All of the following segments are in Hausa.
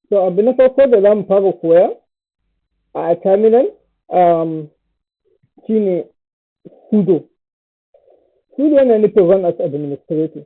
So abu na farko da za mu fara koya a terminal shine sudo. Sudo yana nufin run as administrator.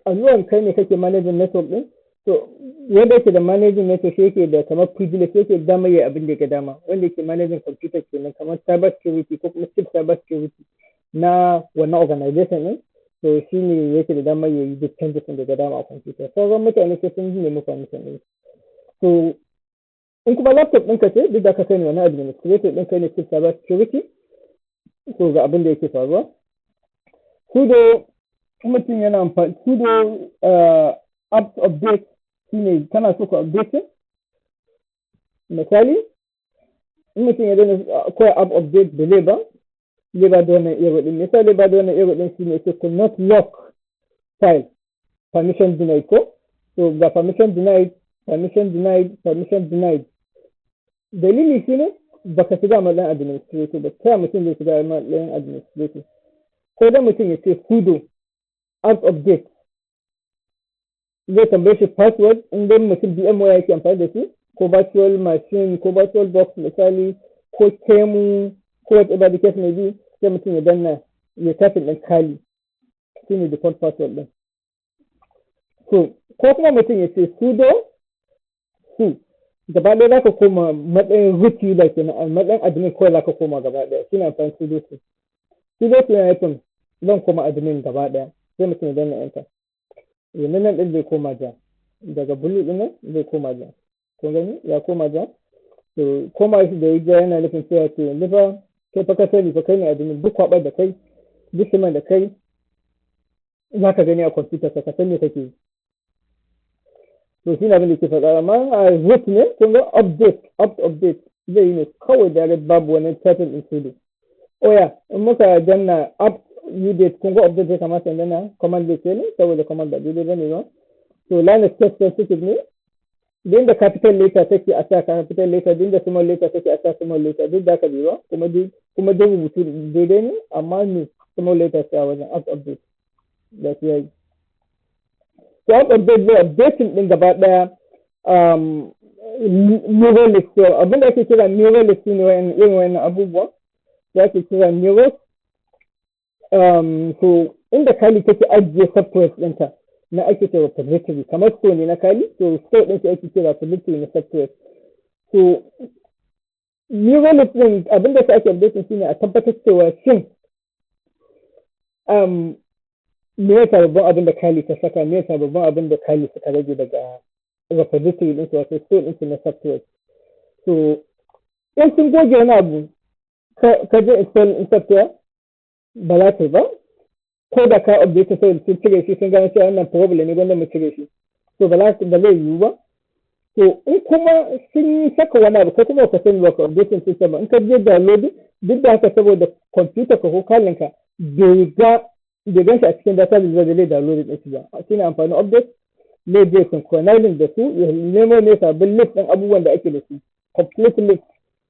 A zuwan kai ne kake managing network ɗin, to wanda yake da managing network shi yake da kamar privilege, yake da damar yayi abin da ya ga dama. Wanda yake managing computer kenan, kamar cyber security ko kuma chief cyber security na wannan organization ɗin, to shi ne yake da damar yayi duk changes ɗin da ya ga dama a computer. Sauran mutane sai sun nemi permission ɗin. So in kuma laptop ɗinka ce, duk da ka sani wannan administrator ɗin, kai ne chief cyber security, to ga abin da yake faruwa. Sudo, mutum yana amfani sudo apt update, shine kana so ka update. Misali, in mutum ya daina kawai apt update, da zai ba da wannan error ɗin. Me yasa zai ba da wannan error ɗin? Shine yake could not lock file, permission denied, ko? So ga permission denied, permission denied, permission denied. Dalili shine baka shiga matsayin administrator ba. Ta mutum zai shiga matsayin administrator? Ko da mutum ya ce sudo apt update, zai tambaye shi password. In dai mutum VMware yake amfani da shi, ko virtual machine, ko virtual box misali, ko QEMU, ko whatever the case may be, sai mutum ya danna, ya tafi ɗin Kali, shine default password ɗin. So ko kuma mutum ya ce sudo su, gaba ɗaya za ka koma matsayin root user kenan, a matsayin admin kawai za ka koma gaba ɗaya. Shine amfani sudo su. Sudo su yana nufin zan koma admin gaba ɗaya. Sai mutum ya danna enter. Yanzu nan ɗin zai koma ja, daga blue ɗin nan zai koma ja. Kun gani, ya koma ja. To koma shi da ya ja yana nufin cewa to yanzu fa kai fa ka sani fa, kai ne admin. Duk kwaɓar da kai, duk shiman da kai, za ka gani a kwamfuta, ka san me kake yi. To shi ne abin da ke faɗa. Amma a root ne, kun ga update, apt update zai yi ne kawai direct, babu wani typing din sudo. Oya, in muka danna apt update, kun ga update ya kamata in danna command zai ce ne, saboda command ba daidai bane ba. To Linux case sensitive ne. Duk inda capital letter take, a sa capital letter. Duk inda small letter take, a sa small letter. Duk da haka bai ba, kuma duk rubutu daidai ne, amma ne small letter sai a wajen apt update da su yayi. To apt update zai updating din gaba daya mirror list. So abin da ake kira mirror list ne irin wayannan abubuwa da ake kira mirrors. So inda Kali take ajiye software ɗinta na ake cewa repository, kamar store ne na Kali. To store ɗin shi ake kira repository na software. So mirror list ɗin, abin da ake updating shine a tabbatar cewa shin me ya sababbin abin da Kali ta saka, me ya sababbin abin da Kali suka rage daga repository ɗinsu, wato store ɗinsu na software. So in sun goge wani abu, ka je install in software, ba za ta yi ba ko da ka update, saboda sun cire shi, sun gano cewa wannan problem ne, gwanda mu cire shi. To ba zai yiwu ba. To in kuma sun saka wani abu, ko kuma ka sani ba ka update system ba, in ka je download, duk da haka, saboda computer ka ko Kalin ka bai ga, bai gan shi a cikin database ba, zai download din shi ba. Shine amfanin update ne, zai synchronizing da su, ya nemo ne sabbin list ɗin abubuwan da ake da su, complete list,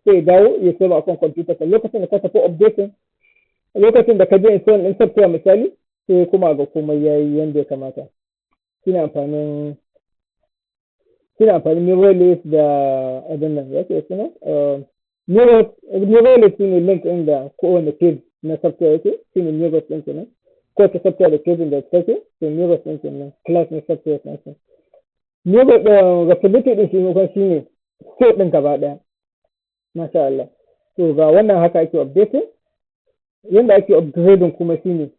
sai ya dawo ya save akan computer ka. Lokacin da ka tafi updating, lokacin da ka je install din software misali, sai kuma ga komai yayi yanda ya kamata. Shine amfanin mirror list da abin nan yake suna mirror. Mirror list shine link ɗin da kowane page na software yake, shine mirrors ɗin kenan. Kowace software da page da take, to mirrors ɗin kenan, class na software ɗin su. Mirror repository ɗin shi kuma shine store ɗin gaba ɗaya. Masha Allah. To ga wannan, haka ake updating. Yanda ake upgrading kuma shine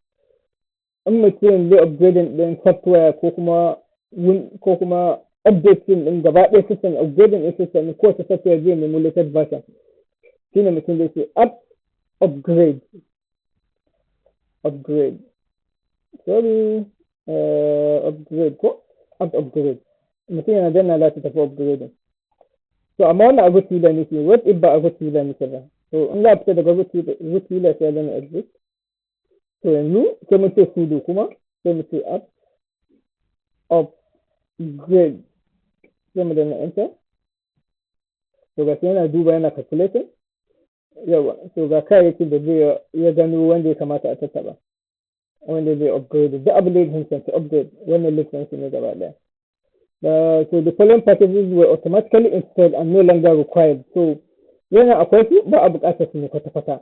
in mutum zai upgrading ɗin software ko kuma update ɗin gaba ɗaya system, upgrading ɗin system, kowace software zai nemi latest version, shine mutum zai ce apt upgrade, upgrade, sorry, upgrade ko apt upgrade. Mutum yana danna, za ta tafi upgrading. To amma wannan a root user nake. What if ba a root user nake ba? To in za a fita daga root user, sai danna exit. To yanzu sai mu ce sudo, kuma sai mu ce apt upgrade, sai mu danna enter. To ga yana duba, yana calculating. Yawa, to ga kayayyakin da zai ya gano wanda ya kamata a tattaba, wanda zai upgrade. Duk abin da ya cancanci upgrade, wannan list ɗin ne gaba ɗaya. So the following packages were automatically installed and no longer required. So yana akwai su, ba a buƙatar su ne kwata-kwata.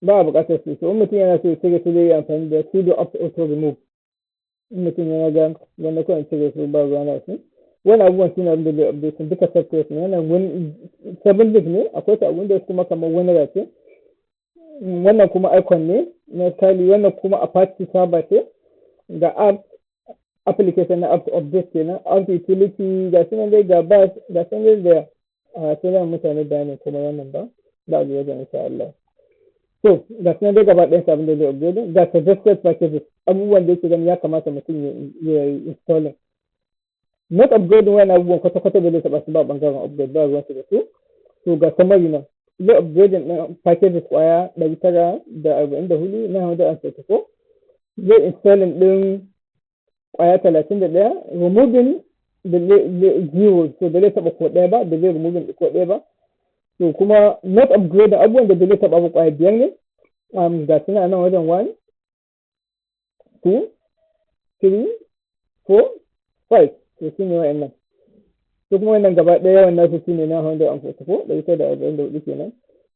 Ba a buƙatar su. So in mutum yana so ya cire su, zai yi amfani da sudo apt auto remove. In mutum yana ga wanda kawai cire su, ba ruwa na su. Wani abubuwan suna abin da zai update duka software ne. Wannan 7-Zip ne, akwai ta a Windows kuma, kamar wani ce. Wannan kuma icon ne na Kali, wannan kuma Apache server ce. Ga app application na apt update kenan, apt utility, ga sunan dai, ga bash, ga sunan dai da a sai zan mutane bayanin kuma wannan ba da abu wajen, insha Allah. So ga sunan dai gaba ɗayan abin da zai upgrade. Ga suggested packages, abubuwan da yake gani ya kamata mutum ya yi installing. Not upgrading, wani abubuwan kwata-kwata da zai taɓa su ba, ɓangaren upgrade ba ruwansu da su. To ga summary nan: zai upgrading ɗin packages kwaya 944, 944, zai installing ɗin kwaya 31, removing da zero. So da zai taɓa ko ɗaya ba, da zai removing ko ɗaya ba. To kuma not upgrade, abubuwan da zai taɓa ba kwaya 5 ne. Ga suna nan wajen: 1, 2, 3, 4, 5. To su ne wa'annan. To kuma wannan gaba ɗaya yawan nasu su ne 944, 944 kenan.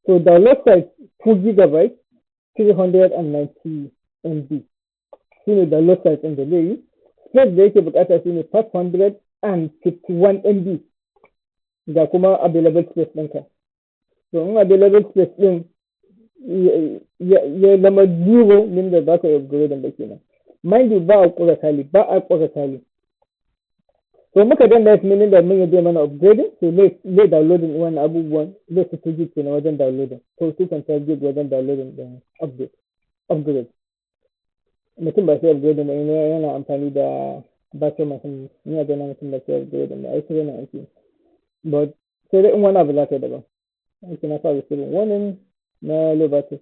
To download size 2 gigabyte 390 MB shi ne download size ɗin da zai yi. Space da yake bukata shi ne 551 MB. Ga kuma available space ɗinka. To in available space ɗin ya zama zero, min da za ka yi upgrading ba kenan. Mind you, ba a ƙura Kali, ba a ƙura Kali. To muka danna yes, meaning da mun yi mana upgrading. To zai downloading wannan abubuwan, zai fi 2 gig kenan wajen downloading, ko 2.5 gig wajen downloading din update, upgrade. Mutum ba sai upgrading ba yana amfani da virtual machine. Ni a ganin mutum ba sai upgrading ba, ai sai yana aiki. But sai dai in wani abu za ka yi daban. Aiki na fara shirin wannan na low battery.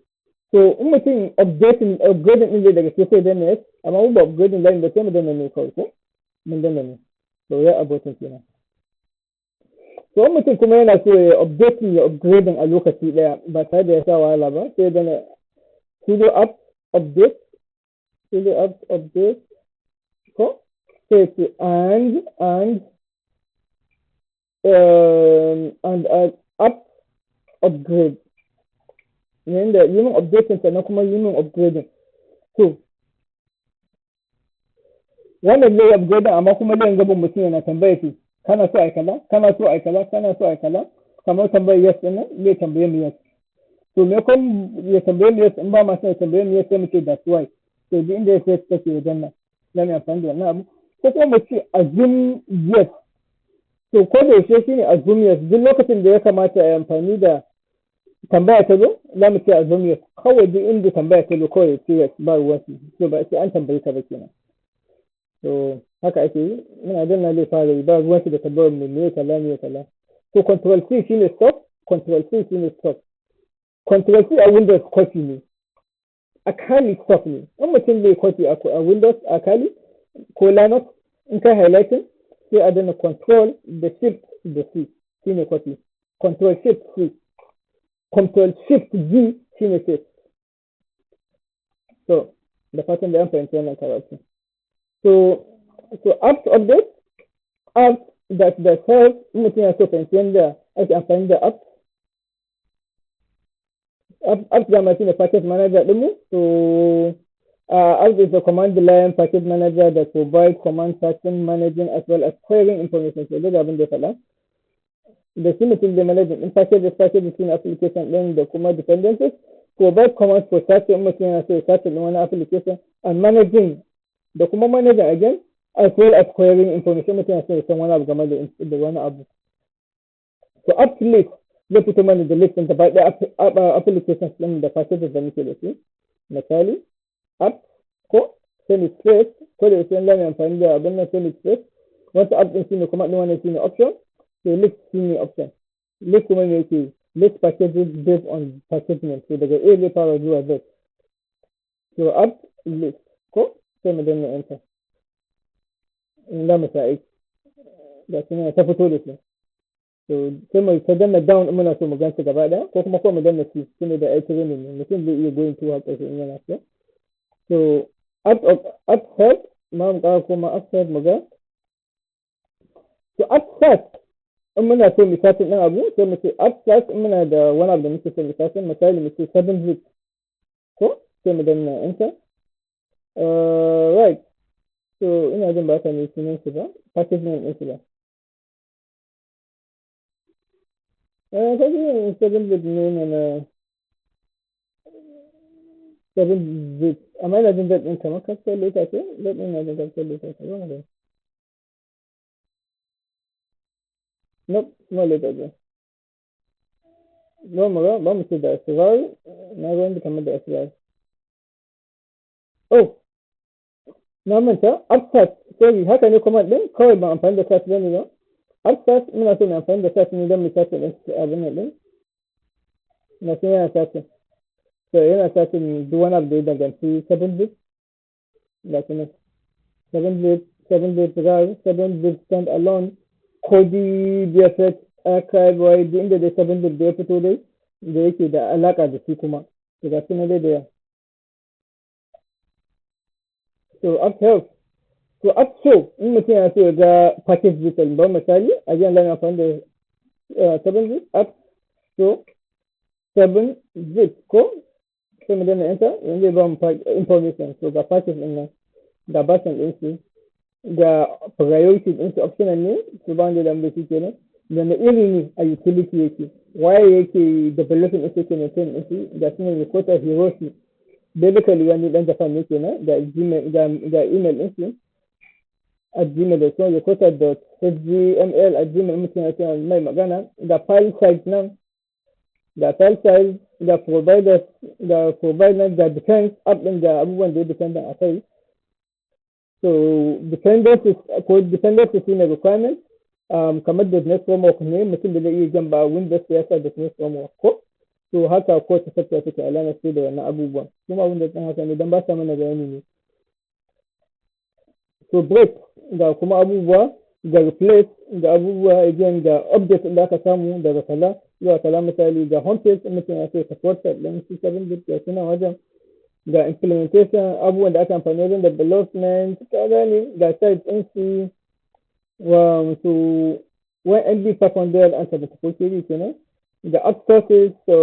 So in mutum updating, upgrading din zai daga sai danna yes, amma mu ba upgrading line ba, sai mu danna no kawai. Ko mun danna no, to ya aborting kenan. So in mutum kuma yana so ya updating, ya upgrading a lokaci daya ba tare da ya sa wahala ba, sai ya danna sudo apt update, sudo apt update, ko sai ce and apt upgrade, yayin da yi min updating sannan kuma yi min upgrading. To wannan zai upgrading, amma kuma zai gaban mutum yana tambaya ce, kana so ai kaza, kana so ai kaza, kana so ai kaza, kamar tambayar yes din nan, zai tambaye mu yes. To me kun ya tambaye mu yes, in ba ma sai ya tambaye mu yes, sai mu ce that's why. To duk inda ya sai take wajen nan, za mu amfani da wannan abu, ko kuma mu ce assume yes. To ko da yaushe shine assume yes. Duk lokacin da ya kamata a yi amfani da tambaya ta zo, za mu ce assume yes kawai. Duk inda tambaya ta zo, kawai ya ce yes, ba ruwan su. So ba sai an tambaye ka ba kenan. To haka ake yi. Muna danna, zai fara yi, ba ruwan su da tambayar mu me kaza, me kaza. To Control C shine stop, Control C shine stop. Control C a Windows copy ne, a Kali stop ne. In mutum zai copy a Windows, a Kali ko Linux, in kai highlighting, sai a danna Control da Shift da C, shine copy, Control Shift C. Control Shift G shine paste. So da fatan da an fahimci wannan karatu. So apt update, apt dash help, in mutum yana so fahimci yadda ake amfani da apt. Apt dama shine package manager ɗinmu. So apt is a command line package manager that provide command searching, managing, as well as querying information. So duk abin da ya faɗa da shi, mutum zai managing ɗin packages. Packages shine application ɗin da kuma dependencies. Provide commands for searching, in mutum yana so ya search ɗin wani application, and managing, da kuma managing again, as well as querying information, mutum yana so ya san wani abu game da wani abu. So apt list zai fito mana da list ɗin gaba ɗaya applications ɗin da packages da muke da su. Misali apt ko sai space, ko da yaushe za mu amfani da abin nan, sai space. Wata apt ɗin shine kuma ɗin, wannan shine option. So list shine option. List kuma me yake? List packages based on package name. So daga A zai fara zuwa Z. So apt list ko, sai mu danna enter in za mu sa aiki. Ga shi ta fito da su. To sai mu ta danna down in muna so mu gansu gaba ɗaya, ko kuma ko mu danna C, shine da ai training ne, mutum zai iya going to har ƙarshe in yana so. So apt help ma, mu ƙara koma apt help mu ga. So apt search, in muna so mu searching ɗin abu, sai mu ce apt search. In muna da wani abu da muke so mu searching, misali mu ce 7-Zip ko, sai mu danna enter. Right, so ina jin ba ka ne sunan shi ba, package name ɗin shi ba. Package name 7-Zip ne mana, 7-Zip, amma ina jin Z ɗin kamar capital letter ce. Z ɗin ina jin capital letter ce. Ba mu gani. Nope, small letter ce. Ba mu ga, ba mu ce da asrar na ga wanda kamar da asrar. Oh, na manta, apt search, sorry, haka ne command ɗin, kawai ban amfani da search bane ba. Apt search, muna so mu amfani da search ne don mu search ɗin abin nan ɗin na. Sai yana searching. So yana searching duk wani abu da ya danganci 7-Zip. Ga shi nan 7-Zip, 7-Zip rar, 7-Zip stand alone, Kodi, BFX, archive, wai duk inda dai 7-Zip da ya fito dai da yake da alaka da shi kuma. To ga shi nan dai da yawa. So apt help. So apt show, in mutum yana so ya ga package detail ba, misali a jiyan zamu amfani da 7-Zip, apt show 7-Zip ko, sai mu danna enter. Yanzu zai ba mu information. So ga package din nan, ga version din shi, ga priority din shi, optional ne. So ba wanda da mu da shi kenan. Da na iri ne a utility yake, waye yake developing din shi, yake maintain din shi? Ga shi ne Yokota Hiroshi, basically wani dan Japan ne kenan. Ga Gmail, ga email din shi @gmail.com, yokota.hgml@gmail, mutum ya ce mai magana. Ga file size nan, ga file size, ga providers, ga provider, ga depends app din, ga abubuwan da ya dependent a kai. So dependencies ko dependencies shine requirement, kamar .NET Framework ne, mutum da zai iya jan ba Windows ya sa .NET Framework ko. To haka ko ta software take alama sai da wannan abubuwan. Kuma Windows din haka ne, don ba sa mana bayani ne. So break, ga kuma abubuwa, ga replace, ga abubuwa again, ga update da aka samu daga kaza zuwa kaza. Misali ga homepage, in mutum ya so tafi website ɗin C7 zip, ga suna wajen. Ga implementation, abubuwan da aka amfani wajen development, ka gane. Ga site ɗin su wa, so 1 MB 574 KB kenan. Ga app sources, so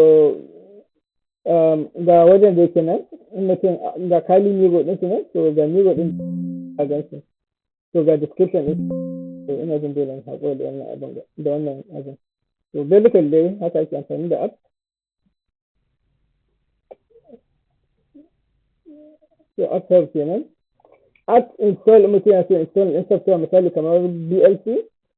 ga wajen da yake nan, in mutum ga Kali MeeGo ɗin su nan, so ga MeeGo ɗin a gansu. So ga description ɗin. So ina jin dole in haƙura da wannan abin, da wannan abin. So basically dai haka ake amfani da apt. So apt help kenan. Apt install, mutum yana so install ɗin software, misali kamar VLC,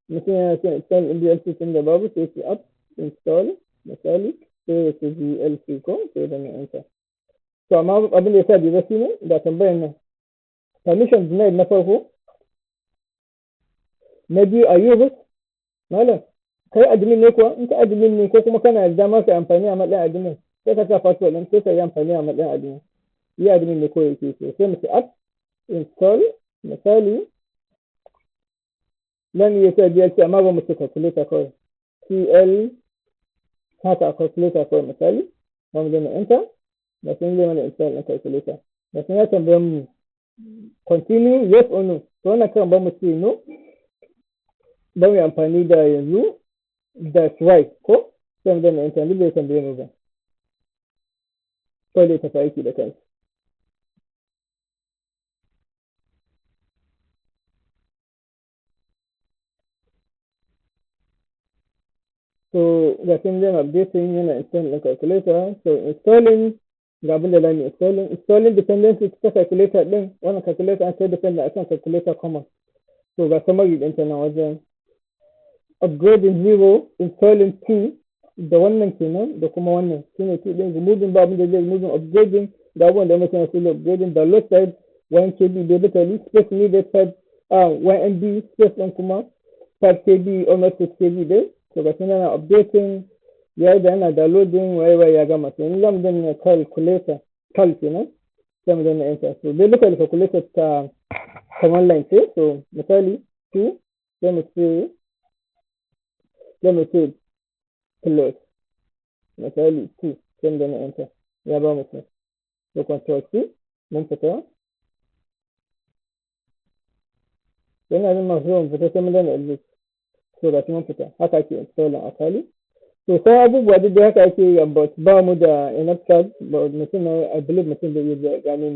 mutum yana so install ɗin VLC tun da babu, sai ce apt install, misali sai ya ce VLC ko, sai da mai enter. To amma abin da ya sa bai ba shine ga tambayar nan, permission denied na farko. Na biyu, a yi malam kai admin ne kuwa? In ka admin ne ko kuma kana da dama ka amfani a matsayin admin, sai ka sa password ɗin, sai ka yi amfani a matsayin admin. Yi admin ne ko yake so, sai mu ce apt install, misali zan iya sa VLC, amma ba mu ce calculator kawai, cl haka, calculator kawai misali, ba mu danna enter. Da sun zai mana install ɗin calculator. Da sun ya tambaye mu continue, yes or no. To wannan kan ba mu ce no, ba mu yi amfani da yanzu dash y ko, sai mu danna enter. Duk bai tambaye mu ba, kawai dai tafi aiki da kansa. So ga shi zai updating, yana installing ɗin calculator. So installing, ga abin da za mu installing, installing dependency ta calculator ɗin. Wannan calculator an sai dependent akan calculator common. So ga summary ɗinta nan wajen: upgrading 0, installing 2, da wannan kenan, da kuma wannan shine 2 ɗin. Removing, ba abin da zai removing. Upgrading, da abubuwan da mutum ya upgrading. Download size 1 KB, basically space needed 5, 1 MB, space ɗin kuma 5 KB, almost 6 KB dai. To ga yana updating, ya da yana downloading, waye waye, ya gama. So yanzu zamu danna calculator, cal kenan, sai mu danna enter. So basically calculator ta command line ce. So misali 2, sai mu ce plus misali 2, sai mu danna enter, ya ba mu 2. So control C, mun fita. Yana jin masu yawan fita, sai mu danna exit. So ga shi mun fita. Haka ake installing a Kali. To, sai abubuwa duk da haka ake yi, but ba mu da enough time. But mutum na, I believe mutum zai iya gano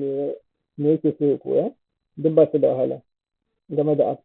me yake so ya koya. Duk ba su da wahala game da app.